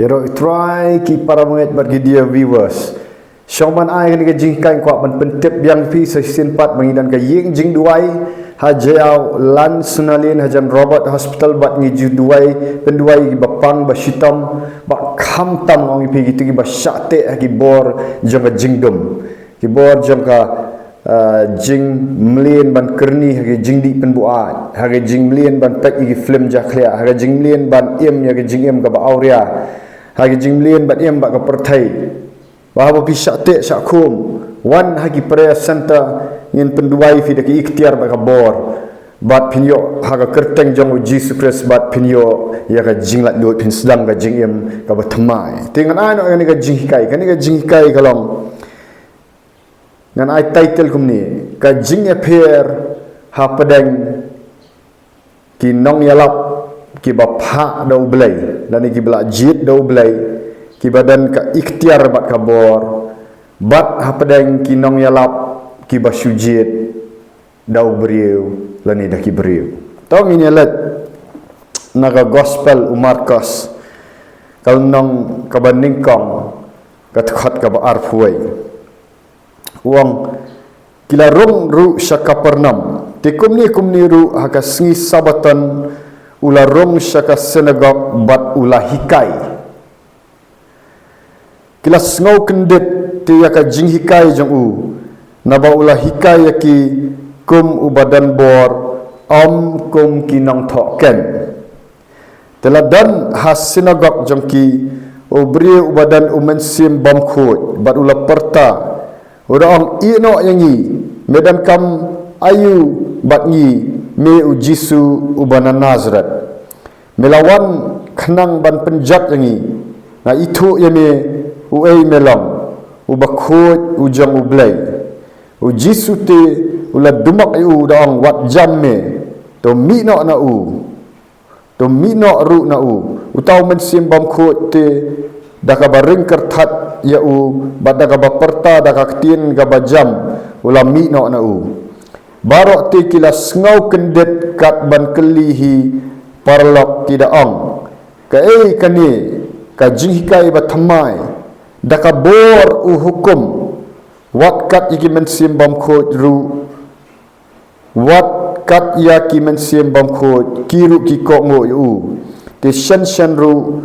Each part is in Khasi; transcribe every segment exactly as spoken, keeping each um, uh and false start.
Ïaroh i Trai, ki para bangeit bad ki dear viewers. Shong ban ai kane ka jinghikai, kwah ban pyntip biang phi sa shisien pat ba ngi don ka ïing jingduwai ha Jaïaw Lan Sunalin hajan Robert Hospital bad ngi ju duwai, pynduwai ïa ki ba pang ba shitom, ba khamtam ong ïa phi kito ki ba shah teh ha ki bor jong ka jingdum, ki bor jong ka, ah, jingmlien ban kyrni ha ki jingdih pynbuaid, ha ki jingmlien ban peit ïa ki film jakhlia, ha ki jingmlien ban im ïa ki jingim kaba awria, ha ki jingmlien ban im bad ka pyrthei. Ba haba phi shah teh shah khum, wan ha ki prayer center, ngin pynduwai phi da ki iktiar bad ka bor. Bad phin ïoh ha ka kyrteng jong u Jisu Khrist bad phin ïoh ïa ka jinglaitluid, phin sdang ka jingim kaba thymmai. Te ngan ai noh ïa kane ka jinghikai, kane ka jinghikai ka long, ngan ai title kumne: Ka jingïapher hapdeng ki nongïalap kiba phah da U Blei, lane kiba la jied da U Blei, kiba don ka iktiar bad ka bor, bad hapdeng ki nongïalap kiba shu jied da u briew lane da ki briew. To ngin ïa leit na ka Gospel u Markos, ka lynnong kaba nyngkong, ka dkhot kaba arphew wei. U ong, ki la rung ruh sha Kapernaum. Te kumne kumne ruh ha ka sngi Sabbaton u la rung sha ka synagog bad u la hikai. Ki la sngew kyndit te ïa ka jinghikai jong u, naba u la hikai ïa ki kum uba don bor, ym kum ki nongthoh keiñ. Te la don ha synagog jong ki u briew uba don u mynsiem bymkhuid, bad u la pyrta, u da ong, "Ïeh noh ïa ngi, me donkam aïu bad ngi, me u Jisu uba na Nasareth? Me la wan khnang ban pynjot ïa ngi, nga ithuh ïa me uei me long, uba khuid u jong U Blei." U Jisu te u la dumok ïa u da ong, "Wat jam me, to mih noh na u." To mih noh ruh na u. Uta u mynsiem bymkhuid te da kaba ring kyrthat ïa u, bad da kaba pyrta da ka ktien kaba jam, u la mih noh na u. Baroh te ki la sngew kyndit kat ban kylli hi paralok ki da ong, "Kaei kane ka jinghikai ba thymmai? Da ka bor u hukum, wat kat ïa ki mynsiem bymkhuid ruh, wat kat ïa ki mynsiem bymkhuid ki ruh ki kohnguh ïa u." Te shen shen ruh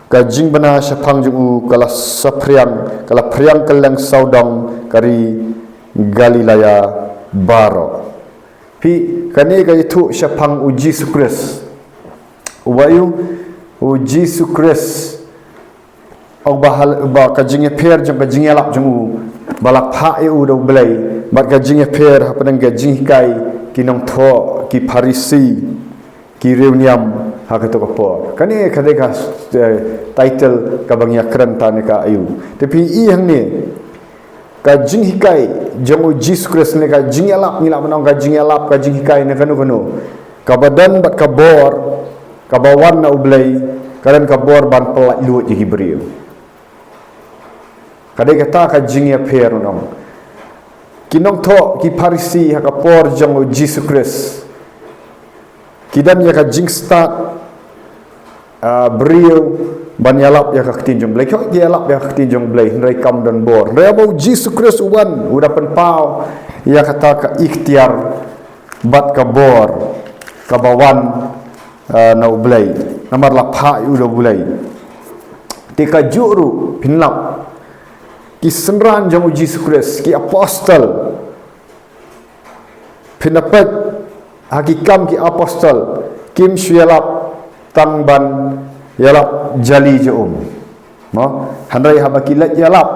ka jingbna shaphang jong u ka la saphriang, ka la phriang kylleng sawdong ka ri Galilea baroh. Phi, kane ka ithuh shaphang u Jisu Khrist. Uba ïoh, u Jisu Khrist, ong ba hal-, ba ka jingïapher jong ka jingïalap jong u, ba la phah ïa u da U Blei, bad ka jingïapher hapdeng ka jinghikai ki nongthoh, ki Pharisi, ki riewniam ha kato ka por. Kane ka dei ka, eh, title kaba ngi ïakren tang ne ka aïu. Te phi i hangne, ka jinghikai jong u Jisu Khrist ne ka jingïalap, ngi lah ban ong ka jingïalap, ka jinghikai ne kano kano, kaba don bad ka bor, kaba wan na U Blei, ka don ka bor ban pyllait luid ïa ki briew. Ka dei kata ka jingïapher, nong. Ki nongthoh, ki Pharisi ha ka por jong u Jisu Khrist, ki don ïa ka jingstad, ah, briew ban ïalap ïa ka ktien jong U Blei. Ki ïalap ïa ka ktien jong U Blei, hynrei kam don bor. Hynrei haba u Jisu Khrist u wan, u da pynpaw ïa kata ka iktiar bad ka bor kaba wan, ah, na U Blei. Namar la phah ïa u da U Blei. Te kajuh ruh, phin lap, ki synran jong u Jisu Khrist, ki apostol, phin ïa peit ha ki Kam ki Apostol, kim shu ïalap tang ban ïalap jali jong um. Mo, hynrei haba ki leit ïalap,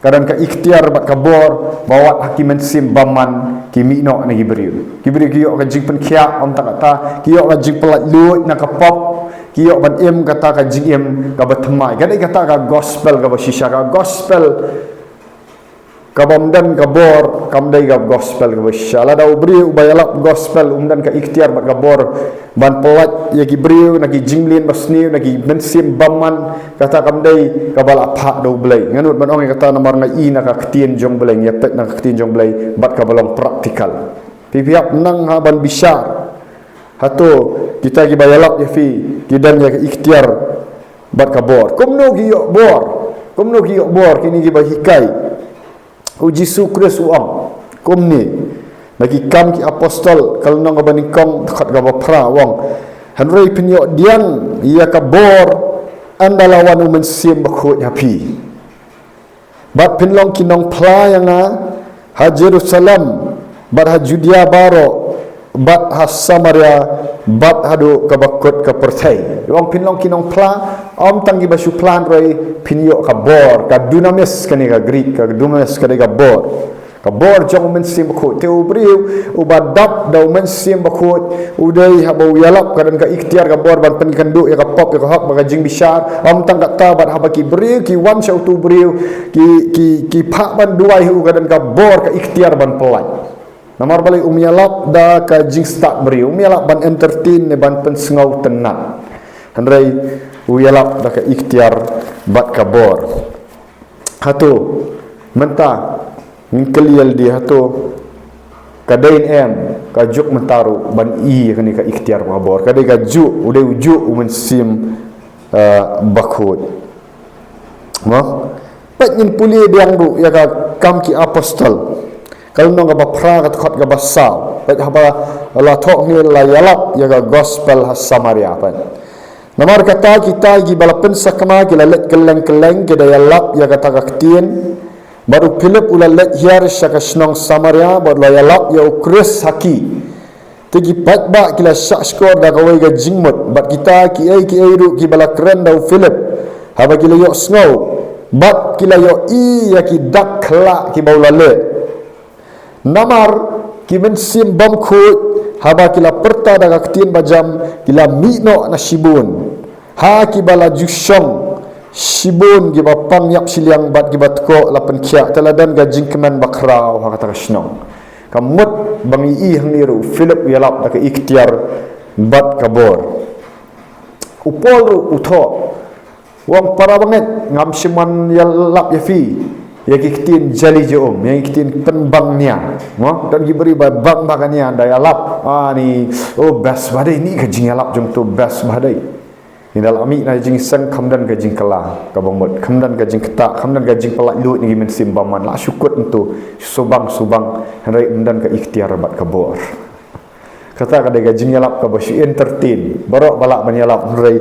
ka don ka iktiar bad ka bor, ba wat ha ki mynsiem bymman ki mih noh na ki briew. Ki briew ki ïoh ka jingpynkhiah, ym tang kata, ki ïoh ka jingpyllait luid na ka pop, ki ïoh ban im kata ka jingim kaba thymmai. Ka dei kata ka gospel kaba shisha, ka gospel kaba ym don ka bor, kam dei ka gospel kaba shisha. Lada u briew uba ïalap gospel um don ka iktiar bad ka bor ban pyllait ïa ki briew na ki jingmlien basniew, na ki mynsiem bymman, kata kam dei kaba la phah da U Blei. Nga nud ban ong ïa kata namar nga i na ka ktien jong U Blei, nga peit na ka ktien jong U Blei, bad kaba long practical. Phi, phi hap nang ha ban bishar. Hato kita kiba ïalap ïa phi ki don ïa ka iktiar bad ka bor. Kumno ki ïoh bor? Kumno ki ïoh bor? Kine kiba hikai. U Jisu Khrist u ong kumne, na ki Kam ki Apostol, ka lynnong kaba nyngkong, dkhot kaba phra, u ong: Hynrei phin ïoh pdiang ïa ka bor ynda la wan u Mynsiem Bakhuid ha phi. Bad phin long ki nongphla ïa nga ha Jerusalem, bad ha Judea baroh, bad ha Samaria, bad haduh kaba kut ka pyrthei. U ong phin long ki nongphla, ym tang kiba shu phla, hynrei phin ïoh ka bor, ka dunamis, kane ka Greek, ka dunamis ka dei ka bor. Ka bor jong u Mynsiem Bakhuid. Te u briew uba dap da u Mynsiem Bakhuid, u dei haba u ïalap, ka don ka iktiar, ka bor ban pynkynduh ïa ka pop, ïa ka hok bad ka jingbishar. Ym tang kata, bad haba ki briew ki wan sha utu u briew, ki, ki, ki phah ban duwai ha u, ka don ka bor, ka iktiar ban pyllait. Namar balei? Um ïalap da ka jingstad briew, um ïalap ban entertain ne ban pynsngewtynnat. Hynrei u ïalap da ka iktiar bad ka bor. Hato mynta ngin kylli ïa lade, hato ka dei ne em ka juk mynta ruh ban ïoh ïa kane ka iktiar bad ka bor? Ka dei ka juk, u dei u juk u Mynsiem, eh, Bakhuid. Mo? Peit, ngin pule biang ruh ïa ka Kam ki Apostol, ka lynnong kaba phra, ka dkhot kaba saw. Peit, haba la thoh hangne, la ïalap ïa ka gospel ha Samaria, peit. Namar kata, kita kiba la pynsakma ki la leit kylleng kylleng, ki da ïalap ïa kata ka ktien. Bad u Philip u la leit hiar sha ka shnong Samaria, bad u la ïalap ïa u Khrist ha ki. Te ki paidbah ki la shahshkor da kawei ka jingmut, bad kita kiei kiei ruh kiba la kren da u Philip, haba ki la ïohsngew, bad ki la ïohi ïa ki dak khyllah kiba u la leh. Namar ki mynsiem bymkhuid, haba ki la pyrta da ka ktien bajam, ki la mih noh na shibun. Ha kiba la ju shong shibun kiba pang ïap shiliang bad kiba tkoh la pynkhiah, te la don ka jingkmen bakhraw ha kata ka shnong. Ka mut ba ngi ïohi hangne ruh, u Philip u ïalap da ka iktiar bad ka bor. U Paul ruh u thoh, u ong, para bangeit, ngam shym wan ïalap ïa phi ïa ki ktien jali jum, ïa ki ktien pynbang nia. Mo, don ki briew ba bang bha ka nia ynda ïalap. Ah, ni, oh, best bha dei, ni ka jingïalap jong uto best bha dei. Ynda la mih na jingseng, kham don ka jingkylla kaba mut, kham don ka jingktah, kham don ka jingpyllait luid na ki mynsiem bymman. La shu kut uto, shu subang subang, hynrei ym don ka iktiar bad ka bor. Kata ka dei ka jingïalap kaba shu entertain. Baroh ba lah ban ïalap, hynrei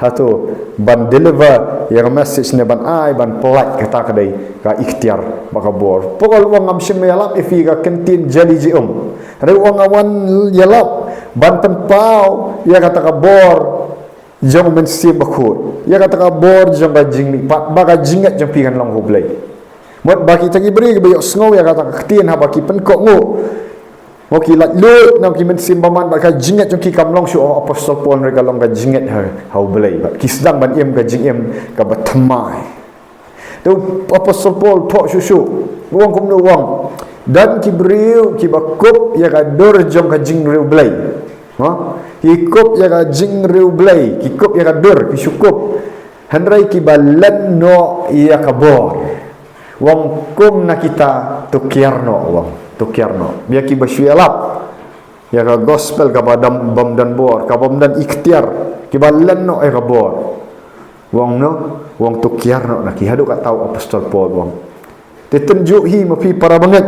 hato ban deliver ïa ka message ne ban ai, ban pyllait, kata ka dei ka iktiar bad ka bor. Paul u ong, ngam shym ïalap ïa phi ka ktien jali jum, hynrei u ong, nga wan ïalap ban pynpaw ïa kata ka bor jong u Mynsiem Bakhuid, ïa kata ka bor jong ka jingmihpat, ba ka jingngeit jong phi kan long ha U Blei. Mut ba kita ki briew kiba ïohsngew ïa kata ka ktien, haba ki pynkohnguh, mo, ki laitluid na ki mynsiem bymman, bad ka jingngeit jong ki kam long shuh ha u Apostol Paul, hynrei ka long ka jingngeit ha, ha U Blei, bad ki sdang ban im ka jingim kaba thymmai. Te u Apostol Paul u thoh shuh shuh, u ong kumno, u ong, don ki briew kiba kup ïa ka dur jong ka jingriewblei. Ha? Ki kup ïa ka jingriewblei, ki kup ïa ka dur, ki shu kup. Hynrei kiba len noh ïa ka bor. U ong, kum na kita, to kiar noh, u ong, to kiar noh. Ïa kiba shu ïalap ïa ka gospel kaba dam, bym don bor, kaba bym don iktiar, kiba len noh ïa ka bor. U ong, no, u ong, to kiar noh na ki. Haduh katta u Apostol Paul u ong. Te tynjuh hi ma phi para bangeit.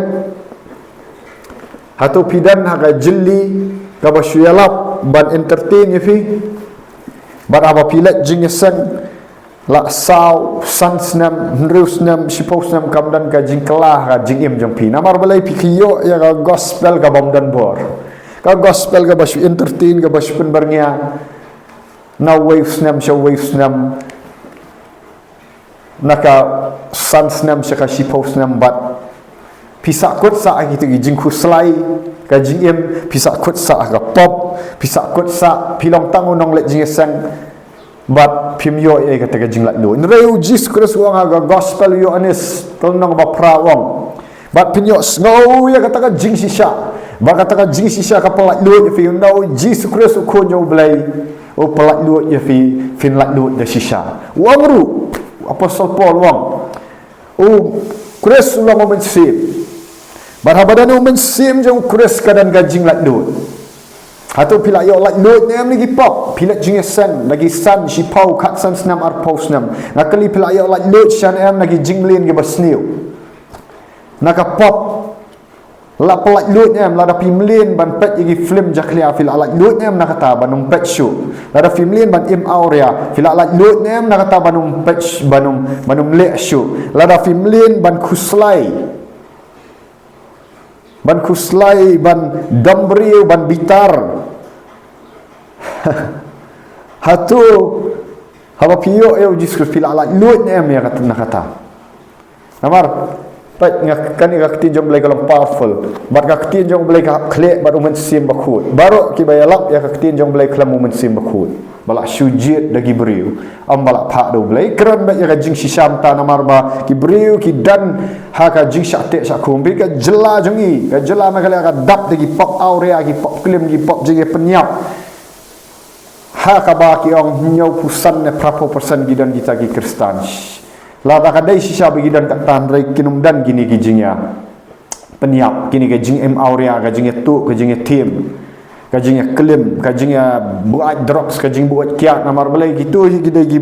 Hato phi don ha ka jylli kaba shu ïalap ban entertain ïa phi? Bad haba phi leit jingïaseng, la saw, san snem, hynriew snem, shiphew snem, kam don ka jingkylla ha ka jingim jong phi. Namar balei? Phi ïoh ïa ka gospel kaba ym don bor. Ka gospel kaba shu entertain, kaba shu pynbyrngia. Na uwei u snem sha uwei u snem, na ka san snem sha ka shiphew snem, bad phi sahkut sah ha kita ki jingkhuslai ka jingim, phi sahkut sah ha ka pop, phi sahkut sah, phi long tang u nongleit jingïaseng, bad phim ïoh ïa kata ka jinglaitluid. Hynrei u Jisu Khrist u ong ha ka gospel u Ïoannis, ka lynnong ba phra, u ong, bad phin ïohsngew ïa kata ka jingshisha. Bad kata ka jingshisha ka pyllaitluid ïa phi. Ynda u Jisu Khrist u Khun jong U Blei u pyllaitluid ïa phi, phin laitluid da shisha. U ong ruh, Apostol Paul u ong, u Khrist u long u Mynsiem. Bad haba don u Mynsiem jong u Khrist ka don ka jinglaitluid. Hato phi la ïoh laitluid ne em na ki pop phi leit jingïaseng da ki san, shiphew, khatsan snem, arphew snem? Nga kylli, phi la ïoh laitluid shisha ne em na ki jingmlien kiba sniew? Na ka pop la phi laitluid ne em? Lada phi mlien ban peit ïa ki film jakhlia, phi la laitluid ne em na kata ban ym peit shuh? Lada phi mlien ban im awria, phi la laitluid ne em na kata ban ym peit sh-, ban ym, ban ym leh shuh? Lada phi mlien ban khuslai, ban khuslai, ban dom briew, ban bitar, hato haba phi ïoh ïa u Jisu Khrist phi la laitluid ne em ïa kata, na kata? Namar, peit, nga, kane ka ktien jong u Blei ka long powerful. Bad ka ktien jong u Blei ka hap khleh bad u Mynsiem Bakhuid. Baroh kiba ïalap ïa ka ktien jong u Blei khlem u Mynsiem Bakhuid, ba la shu jied da ki briew, ym ba la phah da u Blei. Kren beit ïa ka jingshisha mynta, namar ba ki briew ki don ha ka jingshah teh shah khum. Peit ka jylla jong ngi, ka jylla Meghalaya ka dap da ki pop awria, ki pop klim, ki pop jingïapynïap. Ha kaba ki ong hynñiewphew san ne phraphew persen ki don kita ki Khristan. Lada ka dei shisha ba ki don katta, hynrei kin ym don kine ki jingïapynïap, kine ki jingim awria, ka jingïatuh, ka jingïathiem, ka jingïaklim, ka jingïabuaid drugs, ka jingbuaid kiad. Namar balei? Kito hi ki dei ki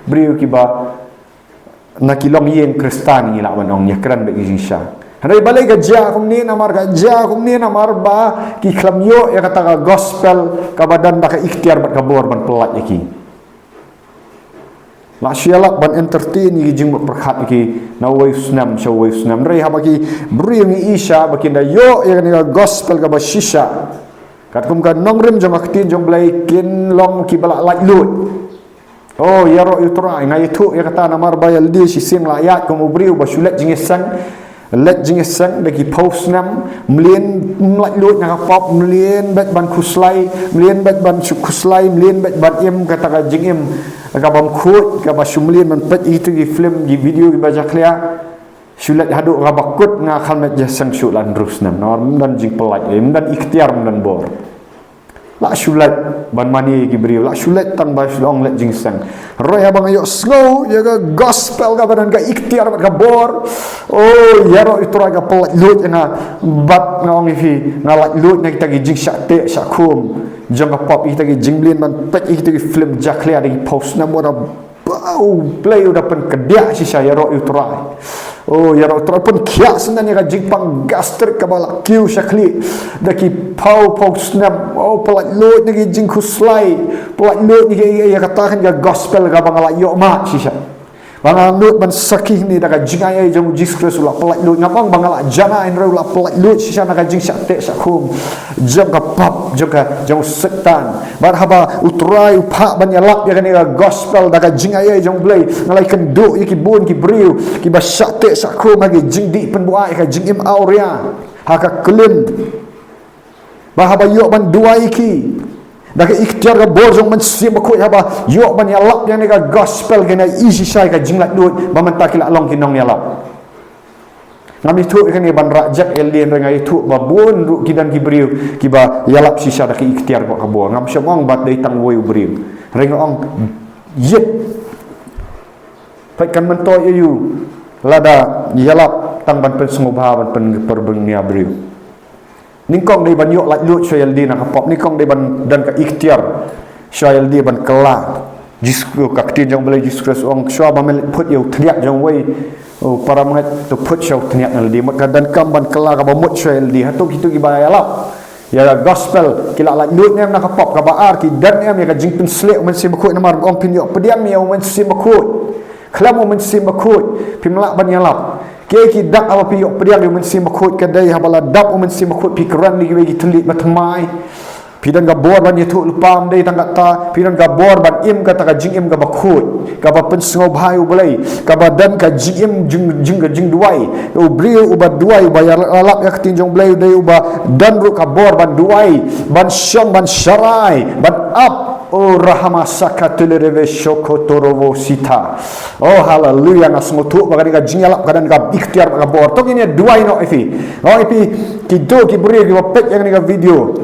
briew kiba na ki longïing Khristan, ngi lah ban ong, ïakren beit ki jingshisha. Hynrei balei ka jia kumne? Namar ka jia kumne namar ba ki khlem ïoh ïa kata ka gospel kaba don da ka iktiar bad ka bor ban pyllait ïa ki. La shu ïalap ban entertain ïa ki, jingmut pyrkhat ïa ki na uwei u snem sha uwei u snem. Hynrei haba ki briew, ngi i shisha ba kin da ïoh ïa kane ka gospel kaba shisha, katkum ka nongrim jong ka ktien jong u Blei, kin long kiba la laitluid. O, ïaroh ïa u Trai, nga ïathuh ïa kata namar ba ïa lade shisien la ïaid kum u briew ba shu leit jingïaseng, leit jingïaseng da ki phew snem, mlien, ym laitluid na ka pop, mlien beit ban khuslai, mlien beit ban shu khuslai, mlien beit ban im kata ka jingim kabym khuid, kaba shu mlien ban peit ïa kito ki film, ki video kiba jakhlia. Shu leit haduh kaba kut, nga khlem leit jingïaseng shuh la hynriew snem. Namar ym don jingpyllait, ym don iktiar, ym don bor. La shu leit ban mane ïa ki briew, la shu leit tang ba shu ong leit jingïaseng. Hynrei haba nga ïohsngew ïa ka gospel kaba don ka iktiar bad ka bor, o, ïaroh ïa u Trai, ka pyllait luid ïa nga. Bad nga ong ïa phi, nga laitluid na kita ki jingshah teh shah khum jong ka pop, kita ki jingmlien ban peit ïa kita ki film jakhlia da ki phew snem. Wat a Ba u Blei u da pynkdiah shisha, ïaroh ïa u Trai. O, ïaroh ïa u Trai, pynkhiah shisha ïa ka jingpang gastric kaba la kiew sha khlieh da ki phew phew snem. O, pyllait luid na ki jingkhuslai, pyllait luid na ki, ïa, ïa kata kan ka gospel kaba nga la ïoh mad shisha. Ba nga nud ban sakhi hangne da ka jingaiei jong u Jisu Khrist, u la pyllait luid. Ngam ong ba nga la janai, hynrei u la pyllait luid shisha na ka jingshah teh shah khum jong ka pop, jong ka, jong u Soitan. Bad haba u Trai u phah ban ïalap ïa kane ka gospel da ka jingaiei jong u Blei, nga la ïakynduh ïa ki bun ki briew kiba shah teh shah khum ha ki jingdih pynbuaid, ha ka jingim awria, ha ka klim. Ba haba ïoh ban duwai ïa ki da ka iktiar ka bor jong u Mynsiem Bakhuid, haba ïoh ban ïalap ïa kane ka gospel, kane i shisha ïa ka jinglaitluid ba mynta ki la long ki nongïalap. Ngam ïathuh ïa kane ban rah jait ïa lade, hynrei nga ïathuh ba bun ruh ki don ki briew kiba ïalap shisha da ka iktiar ka bor. Ngam shym ong ba dei tang uwei u briew, hynrei nga ong ïeit. Peit, kan myntoi aïu lada ïalap tang ban pynsngewbha, ban pyn-, pynbyrngia briew. Nyngkong dei ban ïoh laitluid shuwa ïa lade na ka pop. Nyngkong dei ban don ka iktiar shuwa ïa lade ban kylla. Jisu, ka ktien jong u Blei, Jisu Khrist u ong, shuwa ba men leit phut ïa u thñiat jong uwei u para bangeit, to phut shuwa u thñiat na lade. Mut ka donkam ban kylla kaba mut shuwa ïa lade. Hato kito kiba ïalap ïa ka gospel ki la laitluid ne em na ka pop? Kaba ar, ki don ne em ïa ka jingpynshlur u Mynsiem Bakhuid? Namar ong phin ïoh pdiang ïa u Mynsiem Bakhuid. Khlem u Mynsiem Bakhuid phim lah ban ïalap. Kiei ki dak haba phi ïoh pdiang ïa u Mynsiem Bakhuid? Ka dei haba la dap u Mynsiem Bakhuid phi kren ïa kiwei ki thylliej ba thymmai. Phi don ka bor ban ïathuhlypa, ym dei tang katta, phi don ka bor ban im kata ka jingim kaba khuid, kaba pynsngewbha ïa u Blei, kaba don ka jingim jing, jing, ka jingduwai. U briew uba duwai, uba ïalap ïa ka ktien jong u Blei, u dei uba don ruh ka bor ban duwai, ban shong, ban sharai, ban ap. O Rahama Saka Telereve Shoko Torovo Sita. O haleluya, nga sngewthuh ba ka dei ka jingïalap ka don ka iktiar bad ka bor. To ngin ïa duwai noh ïa phi. Nga ong ïa phi, kito ki briew kiba peit ïa kane ka video,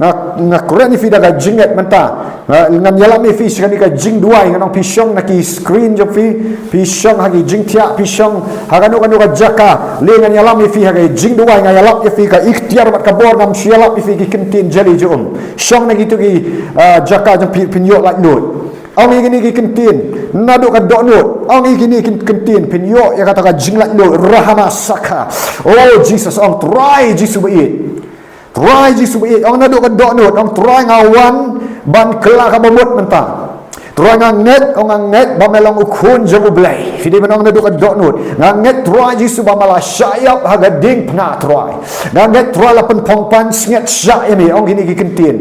Nga, nga kren ïa phi da ka jingngeit mynta. Nga, ngan ïalam ïa phi sha kane ka jingduwai, ngan ong phi shong na ki screen jong phi, phi shong ha ki jingthiah, phi shong ha kano kano ka jaka. Le ngan ïalam ïa phi ha ka jingduwai, nga ïalap ïa phi ka iktiar bad ka bor, ngam shu ïalap ïa phi ki kyntien jali jong um. Shong na kito ki, ah, jaka jong phi, phin ïoh laitluid. Ong ïa kine ki kyntien, naduh ka dohnud, ong ïa kine ki kyntien, phin ïoh ïa kata ka jinglaitluid, Rahama Saka. Oh, Jesus, ong Trai Jisu ba ïeit. Trai Jisu ba ïeit, ong naduh ka dohnud, ong Trai nga wan ban kylla kaba mut mynta. Trai nga ngeit, ong nga ngeit ba me long u khun jong U Blei. Phi dei ban ong naduh ka dohnud. Nga ngeit Trai Jisu ba me la shah ïap ha ka diengphna Trai. Nga ngeit Trai la pynphong pansngiat shah ïa me, ong kine ki kyntien.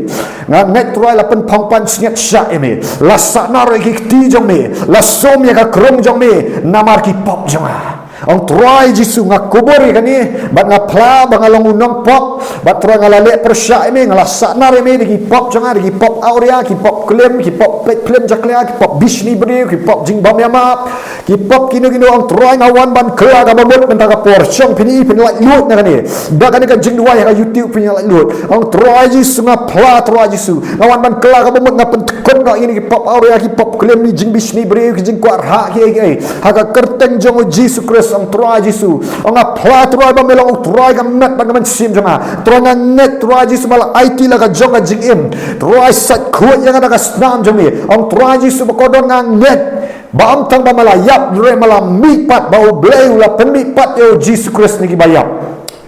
Nga ngeit Trai la pynphong pansngiat shah ïa me. La sahnaroi ïa ki kti jong me. La sum ïa ka krung jong me. Namar ki pop jong nga. Ong Trai Jisu nga kubur ïa kane, bad nga phla ba nga long u nongpop, bad Trai nga la leh pyrshah ïa me, nga la sahnar ïa me da ki pop jong nga, da ki pop awria, ki pop klim, ki pop peit phlim jakhlia, ki pop bishni briew, ki pop jingbym ïamap, ki pop kino kino, ong Trai nga wan ban kylla kaba mut mynta ka por, shong phin ïohi phin laitluid na kane. Da kane ka jingduwai ha ka YouTube phin ïa laitluid. Ong Trai Jisu nga phla Trai Jisu. Nga wan ban kylla kaba mut, nga pyntkut noh ïa kine ki pop awria, ki pop klim, ki jingbishni briew, ki jingkwah rhah, ki ei ki ei. Ha ka kyrteng jong U Jisu Khrist, ong Trai Jisu. Ong nga phla Trai ba me long U Trai ka met bad ka mynsiem jong nga. Trai nga ngeit Trai Jisu ba la aiti la ka jong ka jingim. Trai sait khuid ïa nga da ka snam jong me. Ong Trai Jisu ba kordor nga ngeit. Ba ym tang ba me la ïap, hynrei me la mihpat, ba U Blei u la pynmihpat ïa U Jisu Khrist na kiba ïap.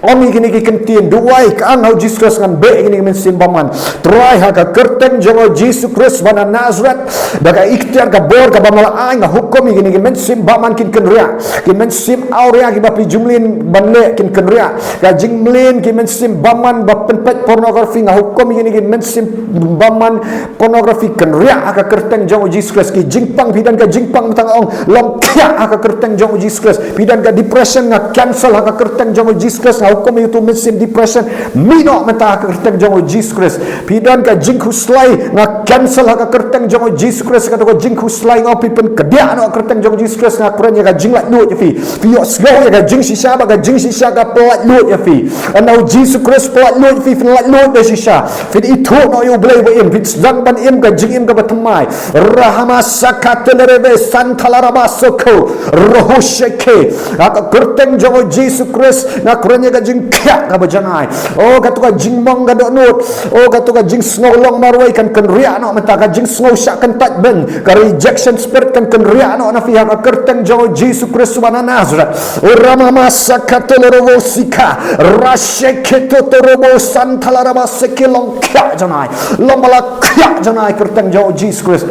Ong ïa kine ki kyntien, duwai ka ang ha U Jisu Khrist, ngan beh ïa kine ki mynsiem bymman. Trai ha ka kyrteng jong U Jisu Khrist ba na Nazareth, da ka iktiar ka bor kaba me la ai, nga hukum ïa kine ki mynsiem bymman kin kynriah. Ki mynsiem awria kiba phi ju mlien ban leh kin kynriah. Ka jingmlien, ki mynsiem bymman ba pynpeit pornography, nga hukum ïa kine ki mynsiem bymman pornography kynriah ha ka kyrteng jong U Jisu Khrist. Ki jingpang, phi don ka jingpang mynta nga ong long khiah ha ka kyrteng jong U Jisu Khrist. Phi don ka depression, nga cancel ha ka kyrteng jong U Jisu Khrist. Nga hukum ïa uto u mynsiem depression, mih noh mynta ha ka kyrteng jong U Jisu Khrist. Phi don ka jingkhuslai, nga cancel ha ka kyrteng jong U Jisu Khrist. Kato ka jingkhuslai nga ong phi pynkdiah noh ha ka kyrteng jong U Jisu Khrist. Nga kren ïa ka jinglaitluid ïa phi. Phi ïohsngew ïa ka jingshisha, ba ka jingshisha ka pyllaitluid ïa phi. Ynda U Jisu Khrist pyllaitluid ïa phi, phin laitluid da shisha. Phin ithuh noh ïa U Blei ba im, phin sdang ban im ka jingim kaba thymmai. Rahama Saka Telerebe Santa Laraba Soko Roho Sheke. Ha ka kyrteng jong U Jisu Khrist, nga kren ïa ka jingkhiah kaba jngai. Oh, kato ka jingmong ka dohnud. Oh, kato ka jingsngew long marwei kan kynriah noh mynta, ka jingsngew shah kyntait beiñ. Ka rejection spirit kan kynriah noh na phi ha ka kyrteng jong U Jisu Khrist uba na Nazareth. Ramama sakatolorobo sika, rasheketo torobo santalaraba seke, long khiah janai. Long ba la khiah janai kyrteng jong U Jisu Khrist.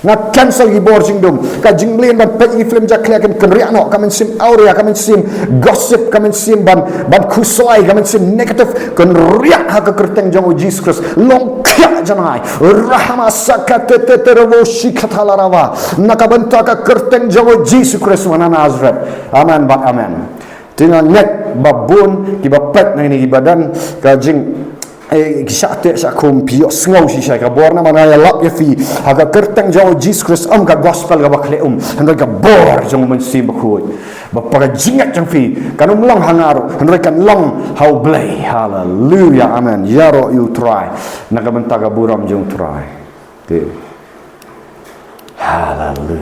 Nga cancel ki bor jingdum. Ka jingmlien ban peit ïa ki film jakhlia kan kynriah noh, ka mynsiem awria, ka mynsiem gossip, ka mynsiem ban, ban khuslai, ka mynsiem negative, kynriah ha ka kyrteng jong U Jisu Khrist. Long khiah janai. Rahama sakatete terebo shikathala raba. Na ka bynta ka kyrteng jong U Jisu Khrist uba na Nazareth. Amen bad amen. Te nga ngeit ba bun kiba peit nangne kiba don ka jing, eh, ki shah teh shah khum, phi ïohsngew shisha ka bor, namar nga ïalap ïa phi ha ka kyrteng jong U Jisu Khrist, ym ka gospel kaba khleh um, hynrei ka bor jong U Mynsiem Bakhuid. Ba pa ka jingngeit jong phi kan ym long ha nga ruh, hynrei kan long ha U Blei. Haleluya, amen. Ïaroh ïa U Trai na ka bynta ka burom jong U Trai. Te. Haleluya.